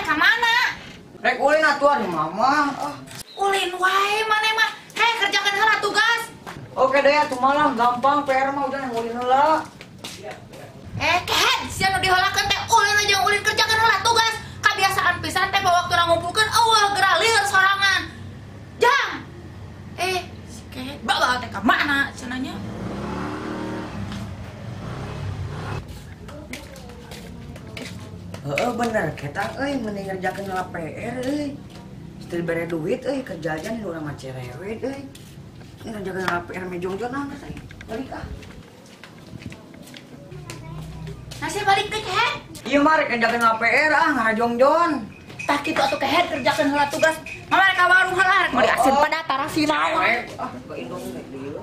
rek ka mana? Rek ulin atuh ari mama. Ah. Ulin wae maneh mah. Hei kerjakeun heula tugas. Oke deh atuh malah gampang PR mah udah ulin heula. Kehed sia nu diheulakeun teh ulin aja ulin kerjakeun heula tugas. Kabiasaan pisan teh waktu urang ngumpulkeun eueuh geura lieur sorangan. Jang. Si kehed bawa teh ka mana cenah nya? Heeh bener ketang euy mending ngerjakeun heula PR euy. Setelah bere duit euy kerja aja nih urang mah cerewet euy. Ngerjakeun heula PR mejongjon ah geus balik ah. Nasi balik teh kehed. Ieu mah rek ngerjakeun heula PR ah ngarajongjon. Tah kitu atuh kehed kerjakeun heula tugas. Mama rek ka warung heula rek meuli asin pada tarasi naon. Ah ke indung rek dieu.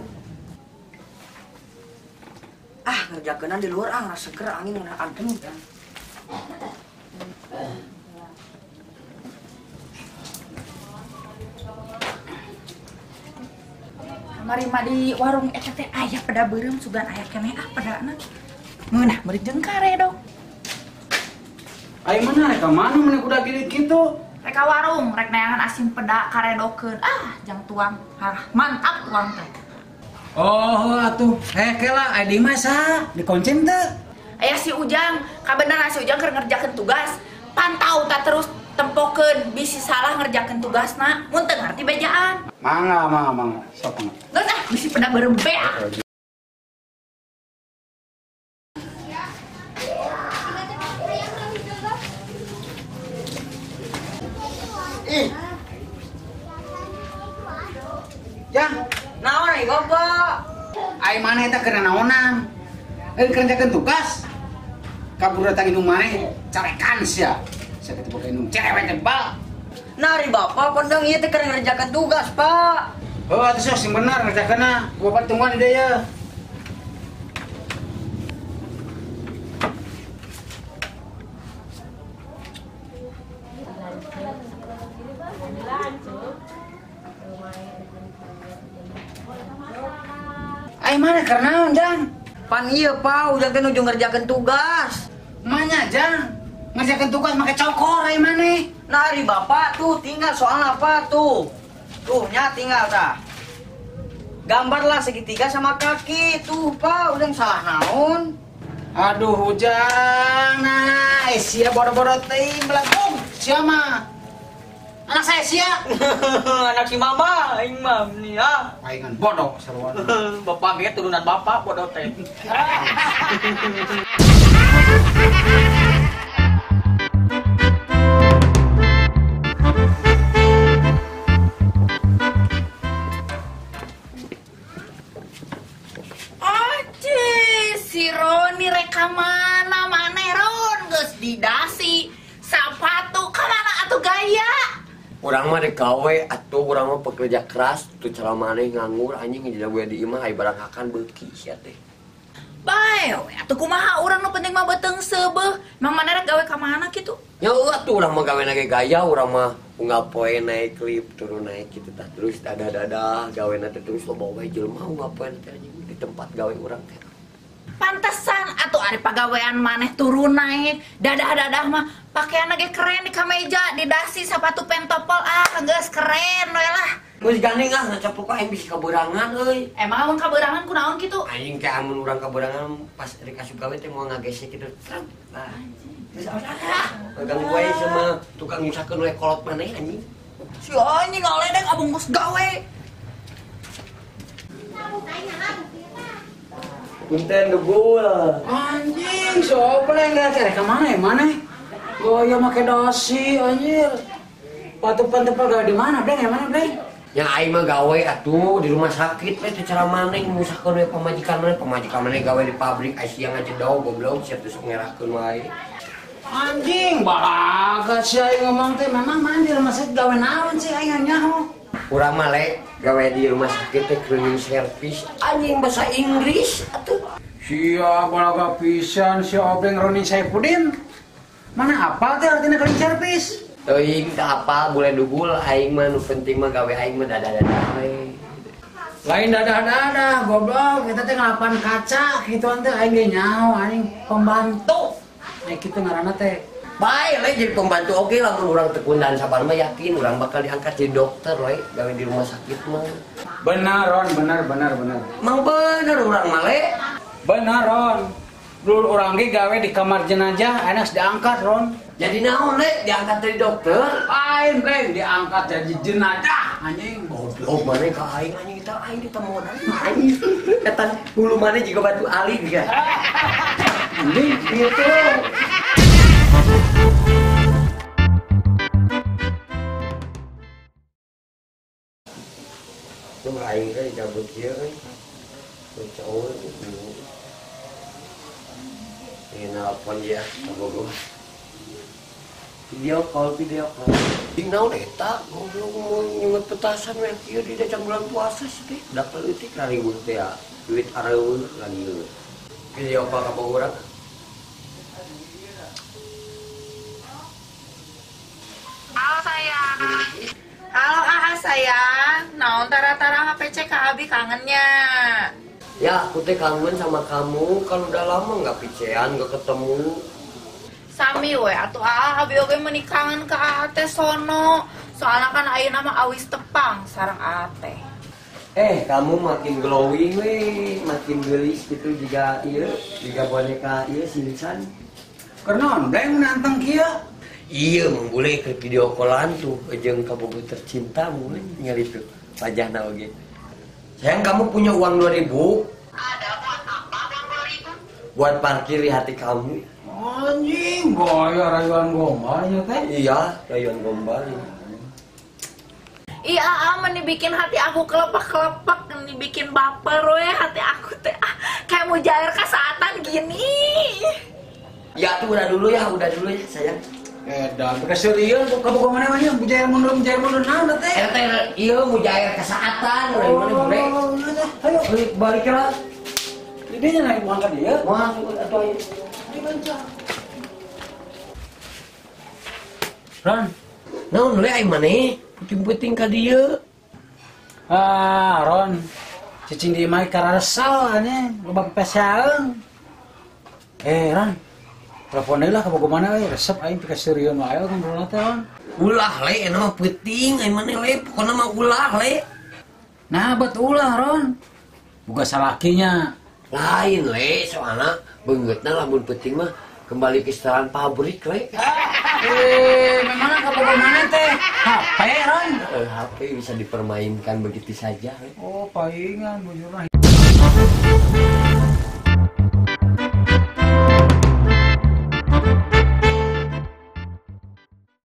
Ah ngerjakeunan di luar ah seger angin ngeunah adem. Kamari mah di warung eta teh aya peda beureum sugan aya keneh ah pedana. Ngeunah meuli jeung karedok. Ai mana rek ka mana maneh kuda geulit kitu? Rek ka warung rek neangan asin peda karedokeun. Ah jang tuang. Ah mantap tuang teh. Oh atuh. Kela ai di mah saha? Dikoncen teu? Aya si Ujang, kabeneran si Ujang keur ngerjakeun tugas. Pantau ta terus tempokeun bisi salah ngerjakeun tugasna, mun teu ngarti bejaan. Mangga, mangga, mangga. Sok mangga. Geus ah, bisi peda beureum beak. Ih. Jang, naon ai bapak? Ai maneh eta keur naonan? Kerjakan tugas. Kabur datang indung maneh carekan sia. Sia ketemu ka indung cerewet tebal. Nah ari bapak pondong ieu teh keur ngerjakeun tugas, Pak. Oh, atuh sok sing bener ngerjakeunna. Bapak tungguan di dieu. Ai maneh keur naon, Jang? Pan ieu, Pak, ujang teh nuju ngerjakeun tugas. Manya, Jang? Ngerjakeun tugas make cokor ai maneh. Nah, ari bapak tuh tinggal soal apa tuh? Tuh, nya tinggal tah. Gambarlah segitiga sama kaki tuh, Pak, ujang salah naon? Aduh, Ujang. Nah, sia bodoh-bodoh teuing belagung. Sia mah. Anak saya sia. Anak si mama, aing mah nih ah. Paingan bodoh seruan. Bapak ge turunan bapak bodoh teh. Oce, si Roni rek ka mana maneh Ron geus didasi sapatu ka mana atuh gaya? Urang mah rek gawe atuh urang mah pekerja keras tuh cara maneh nganggur anjing jadi gue di imah ai barang hakan beuki sia teh. Bae we atuh kumaha urang nu penting mah beuteung seubeuh. Emang maneh rek gawe ka mana kitu? Ya eueuh atuh urang mah gawe na ge gaya urang mah unggal poe naik klip turun naik kitu tah terus dadah-dadah gawena teh terus loba wae jelema unggal poe teh anjing di tempat gawe urang teh. Pantesan atuh ari pagawean maneh turun naik dadah-dadah mah pakaianna ge keren di kameja di dasi sapatu pentopol ah geus keren we lah. Geus gandeng ah ngacapuk aing bisi kabeurangan euy. Emang amun kabeurangan kunaon kitu? Aing teh amun urang kabeurangan pas rek asup gawe teh moal ngagesek kitu. Nah. Geus ah. Ganggu wae sama tukang nyusahkeun we kolot maneh anjing. Si anjing ngaledek abung geus gawe. Punten dugul. Anjing, sopleng geus rek ka mana ya maneh? Goyo make dasi anjir. Patu pentepel gawe di mana, Bleng? Ya mana, Bleng? Yang aing mah gawe atuh di rumah sakit we teh cara maneh nyusahkeun we pamajikan maneh gawe di pabrik ai siang ngajedog goblok sia teh sok ngerahkeun wae. Anjing, balaga sia aing ngomong teh memang mana di rumah sakit gawe naon sih aing nyaho. Urang mah le gawe di rumah sakit teh cleaning service anjing bahasa Inggris atuh. Sia balaga pisan sia Obleng Roni Saipudin. Mana apal teh artinya cleaning service? Teuing teu apal boleh dugul aing mah nu penting mah gawe aing mah dadah-dadah we. Lain dadah-dadah goblok kita teh ngelapan kaca kituan teh aing ge nyaho anjing pembantu. Nah kitu ngaranna teh. Bae le jadi pembantu oke lamun urang teu kundan sabar mah yakin urang bakal diangkat jadi dokter le gawe di rumah sakit mah. Benar Ron, benar. Mang bener urang mah le. Benar Ron. Dulu urang ge gawe di kamar jenazah enak diangkat Ron. Jadi naon le diangkat jadi dokter? Lain le diangkat jadi jenazah anjing. Goblok maneh ka aing anjing kita aing ditemuan anjing. Eta hulu maneh jiga batu ali juga. Anjing gitu. Cuma aing teh dicabut kieu euy. Cowok ini nelpon ya, goblok. Video call. Ding naon eta goblok mau nyungut petasan we kieu di dacang bulan puasa sih teh. Da leutik rariweuh teh ya. Duit areueuh lagi. Video call ka urang. Halo sayang. Halo AA sayang. Naon tara-tara HP ka abi kangennya. Ya, aku teh kangen sama kamu. Kalau udah lama nggak picean, nggak ketemu. Sami we, atuh AA abi oge meuni kangen ka AA teh sono. Soalnya kan ayeuna mah awis tepang sareng AA teh. Kamu makin glowing we, makin gelis gitu juga ieu, juga boneka ieu Sinsan. Kernaon bleng nantang kieu? Iya, mang boleh ke video callan tuh jeung kabogoh tercinta boleh ningali tuh wajahna oge. Sayang, kamu punya uang 2000? Ada buat apa uang 2000? Buat parkir di hati kamu. Anjing, gaya rayuan gombal ya teh? Iya, rayuan gombal. Iya, meni bikin hati aku kelepak-kelepak, meni bikin baper we hati aku teh. Kayak mau jair kasaatan gini. Ya tuh udah dulu ya sayang. Dan keserian kabogoh mana mah mujair mundur naon teh? Eta teh ieu mujair kasaatan urang mana bule. Ayo balik lah. Didinya naik moal ka dieu. Moal atuh ayo. Dibanca. Ron, naon le aing maneh? Puting-puting ka dieu. Ah, Ron. Cicing di imah kararesal anjing, loba pepesaeun. Ron. Telepon deui lah ka bogoh mana we, resep aing pikaseurieun wae ngobrolna teh Ron. Ulah le, eta mah peuting aing maneh le, pokona mah ulah le. Nah, bet ulah Ron. Boga salakinya. Lain le, soalna beungeutna lamun peuting mah kembali ke setelan pabrik le. Memangna ka bogoh mana teh? HP Ron. HP bisa dipermainkan begitu saja le. Oh, palingan bujurna.